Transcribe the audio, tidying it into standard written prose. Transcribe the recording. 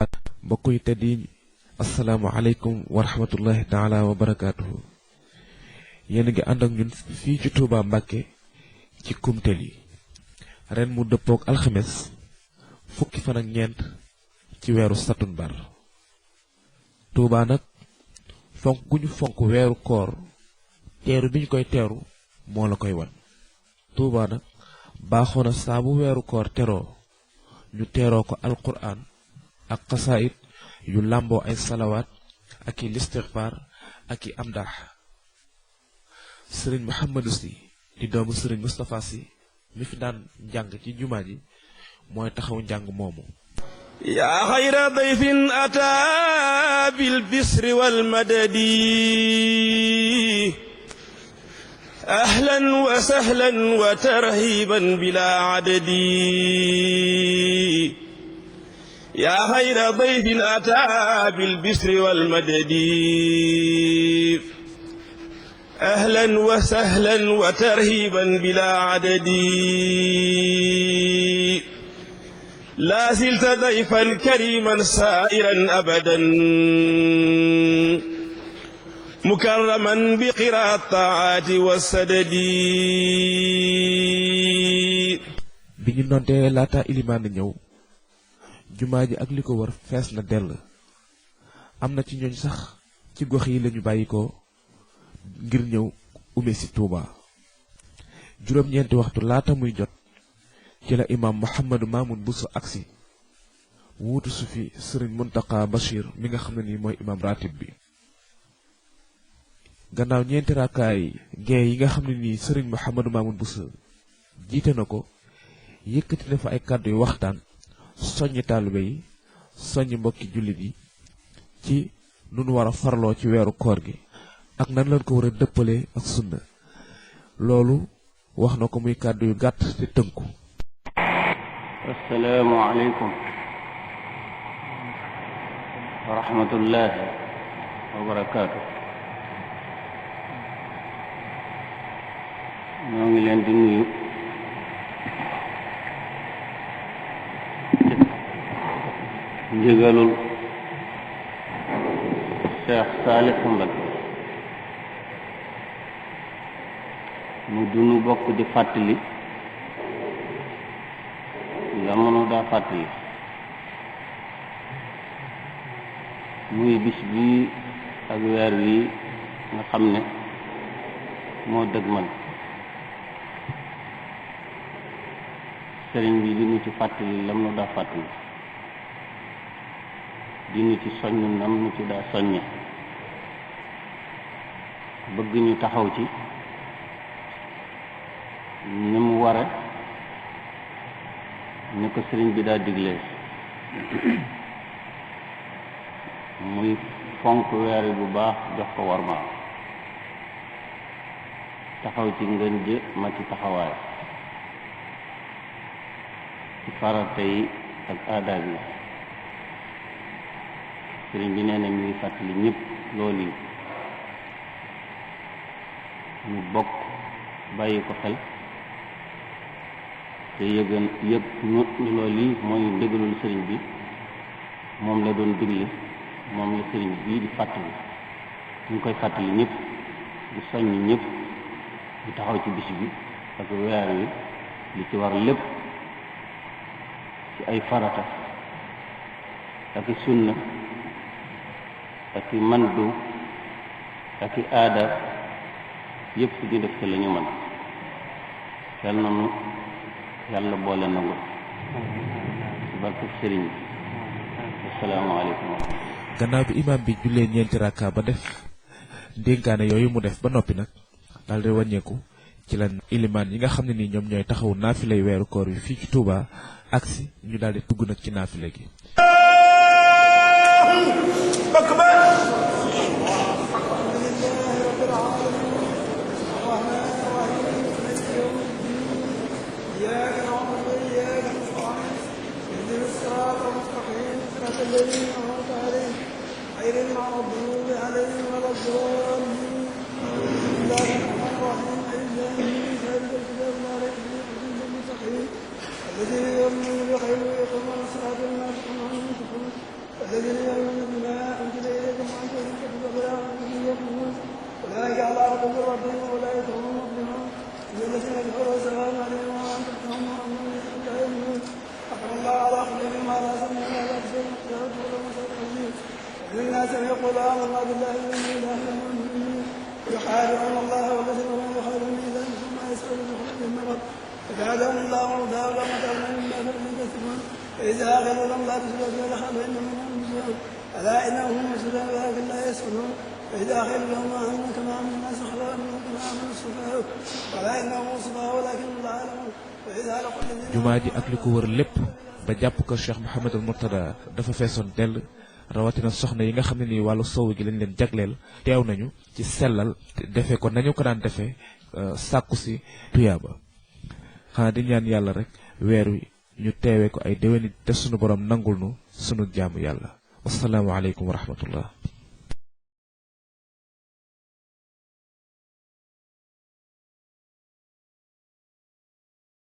mbokk yi tedd yi asalaamaaleykum wa rahmatullahi taala wa barakaatuhu. yéen a ngi ànd ak ñun fii ci Touba Mbacké ci kumtel yi ren mu dëppook alxames fukki fan ak ñeent ci weeru satumbar. Touba nag fonk gu ñu fonk weeru koor teeru bi ñu koy teeru moo la koy wan. Touba nag baaxoo na saa bu weeru koor teroo ñu teeroo ko alquran ak xasaayit yu làmboo ay salawaat ak i listixfaar ak i amdaax. sëriñ Mouhamadou Sy di doomu sëriñ Moustapha Sy mi fi daan njàng ci jumaa ji mooy taxaw njàng moomu. yaa xayra dayfin ataa bil bisri wal madadi ahlan wa sahlan wa tarhiban bila adadi yaa xayra dayfin ataa bil bisri wal madadi ahlan wa sahlan wa tarhiban bila adadi laa zilta dayfan kariman saa'iran abadan mukarraman bi qiraat taa'aati wa sadadi. bi ñu nontee laata ilimaan ñëw jumaa ji ak li ko wër fees na dell. am na ci ñooñ sax ci gox yi lañu bàyyi ko ngir ñëw ume si Touba. juróom-ñeenti waxtu laata muy jot ci la imaam Mouhamadou Mamoun Bousso agsi wuutu su fi sëriñ Muntaqa Bachir mi nga xam ne nii mooy imaam ratib bi. gannaaw ñeenti raakaay gee yi nga xam ne nii sëriñ Mouhamadou Mamoun Bousso jiite na ko yëkkati na fa ay kàddu yu waxtaan soññi taalibe yi soññi mbokki jullit yi ci nu nu war a farloo ci weeru koor gi ak nan lañ ko war a dëppalee ak sunna. loolu wax na ko muy kàddu yu gàtt te tënku. assalaamu aleykum wa rahmatullahi wa barakaatu. ñoo ngi leen di nuyu ndigalul Cheikh Saliou Mbacké mu dunu bokk di fàttali la mënu daa fàttali muy bis bii ak weer wi nga xam ne moo dëgmal sëriñ bi di nu ci fàttali lam nu daa fàttali di nu ci soññ nam nu ci daa soññe bëgg ñu taxaw ci ni mu ware ni ko sëriñ bi daa diglee muy fonk weer bu baax jox ko warmaal taxaw ci ngën jë ma ci taxawaay ci farata yi ak aadaab yi. sëriñ bi nee na mi ngi fàttali ñëpp loolu yi ñu bokk bàyyi ko xel te yëg ñu loolu yi mooy ndigalul sëriñ bi moom la doon digle moom la sëriñ bii di fàttali ñu ngi koy fàttali ñëpp di soññ ñëpp di taxaw ci bis bi ak weer wi li ci war lépp ci ay farata ak i sunna ak i mandu ak i aada yëpp di def ci la ñu mën yal na nu yàlla boole nangu ci barke sëriñ bi. asalaamaaleykum. gannaaw bi imaam bi jullee ñeenti rakka ba def ndénkaane yooyu mu def ba noppi nag daal di wàññeeku ci la ilimaan yi nga xam ne nii ñoom ñooy taxaw naafilay weeru koor wi fii ci Touba agsi ñu daal di dugg nag ci naafile gi. والذين يؤمنون بما أنزل إليكم وأنتم تتبعون به يؤمنون أولئك على هدى من ربهم وأولئك هم المفلحون إن الذين كفروا سواء عليهم وأنفقهم أم لا يؤمنون أقر الله على قلوبهم على سمعهم وعلى أبصارهم يغفر مسلمين ومن الناس من يقول آمنا بالله ومن إله المؤمنين يخادعون الله والذين هم يخادعون إذا أنفسهم ما يسألون بخلقهم مرض فزادهم الله مرضى ولهم متعنا مما كانوا يكسبون فإذا قالوا لهم لا تسلوا فيها لخلوا إنهم منهم مسلمون ألا إنهم هم مسلمون ولكن لا يسألون فإذا قيل لهم آمنوا كما آمن الناس خلوا منهم كما آمن السفهاء ولا إنهم هم السفهاء ولكن لا يعلمون فإذا لقوا الذين jumaa ji ak li ko wër lépp ba jàpp kër Cheikh Mouhamadul Mourtada dafa feesoon dell rawatina soxna yi nga xam ne nii wàllu sowu gi lañ leen jagleel teew nañu ci sellal defee ko nañu ko daan defee sàkku si tuyaaba xanaa di ñaan yàlla rek weer wi ñu teewee ko ay déwéni te sunu borom nangul nu sunu jaamu yàlla wasalaamu aleykum wa rahmatullah